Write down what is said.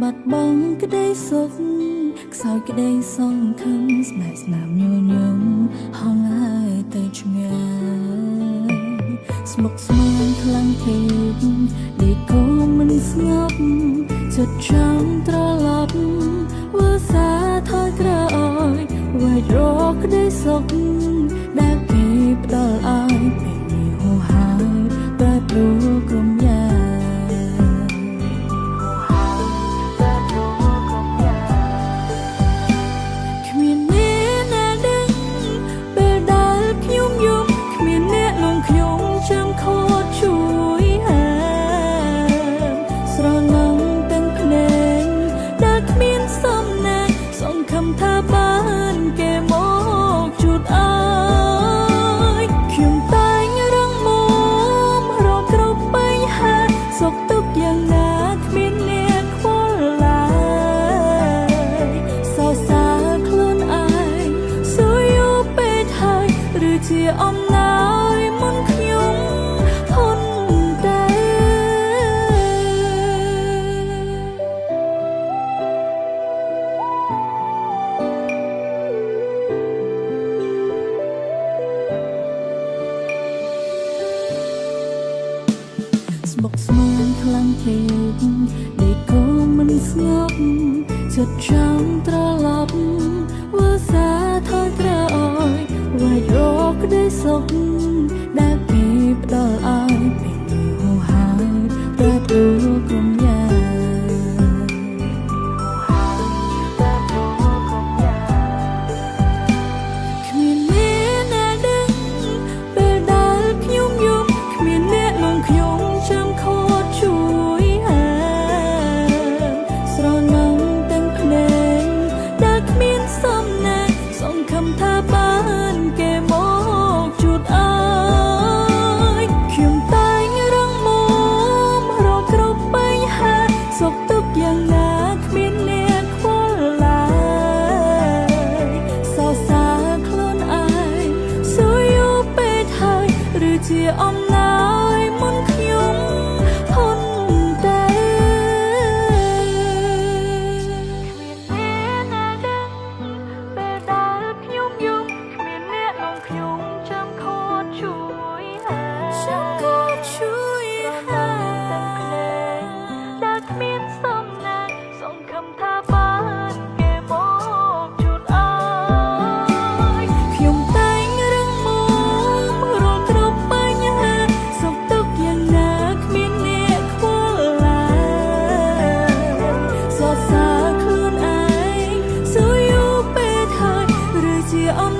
បាត់បង់ក្តីសុខខ្សោយក្តីសង្ឃឹមស្នេហ៍ស្នាមញញឹមហងហើយទៅឆ្ងាយស្មុគស្មាញខ្លាំងពេកដេកក៏មិនស្ងប់ចិត្តចង់ត្រឡប់វើសាថយក្រោយវាយរកក្តីសុខដែលគេផ្ដល់ឲ្យពេលនេះហូរហើយប្រែប្រួលក្រុមយ៉ាង គ្មានអ្នកណាដឹងពេលដែលខ្ញុំយំគ្មានអ្នកលងខ្ញុំចាំខត់ជួយហាមស្រណងទាំងភ្នែកដែលគ្មានសំណាងសង្ឃឹមថាបានគេមកជូតអើយខ្ញុំតែងរងមុំរកគ្រប់បញ្ហាសុខទុក្ខយ៉ាងណាគ្មានអ្នកខ្វល់ឡើយ សរសើរខ្លួនឯងសួរយូរពេកហើយឬជាអំណោយមុនខ្ញុំធន់ទៅ ស្មុគស្មាញខ្លាំងពេកដេកក៏មិនស្ងប់ចិត្តចង់ត្រឡប់វើសាថយក្រោយវាយរកក្តីសុខដែលគេផ្ដល់ឲ្យពេលនេះហូរហើយប្រែប្រួលក្រុមយ៉ាង គ្មានអ្នកណាដឹងពេលដែលខ្ញុំយំគ្មានអ្នកលងខ្ញុំចាំខត់ជួយហាមស្រណងទាំងភ្នែកដែលគ្មានសំណាងសង្ឃឹមថាបានគេមកជូតអើយខ្ញុំតែងរងមុំរកគ្រប់បញ្ហាសុខទុក្ខយ៉ាងណាគ្មានអ្នកខ្វល់ឡើយ សរសើរខ្លួនឯងសួរយូរពេកហើយឬជាអំណោយមុនខ្ញុំធន់ទៅគ្មានអ្នកណាដឹងពេលដែលខ្ញុំយំគ្មានអ្នកលងខ្ញុំចាំខត់ជួយហាចាំខត់ជួយហាទាំងភ្នែកដែលគ្មានសំណាងសង្ឃឹមថាបានគេមកជូតអើយខ្ញុំតែងរឹងមាំរាល់គ្រប់បញ្ហាសុខទុក្ខយ៉ាងណាគ្មានអ្នកខ្វល់ឡើយសរសើរខ្លួនឯងសួរយូរពេកហើយឬជាអំ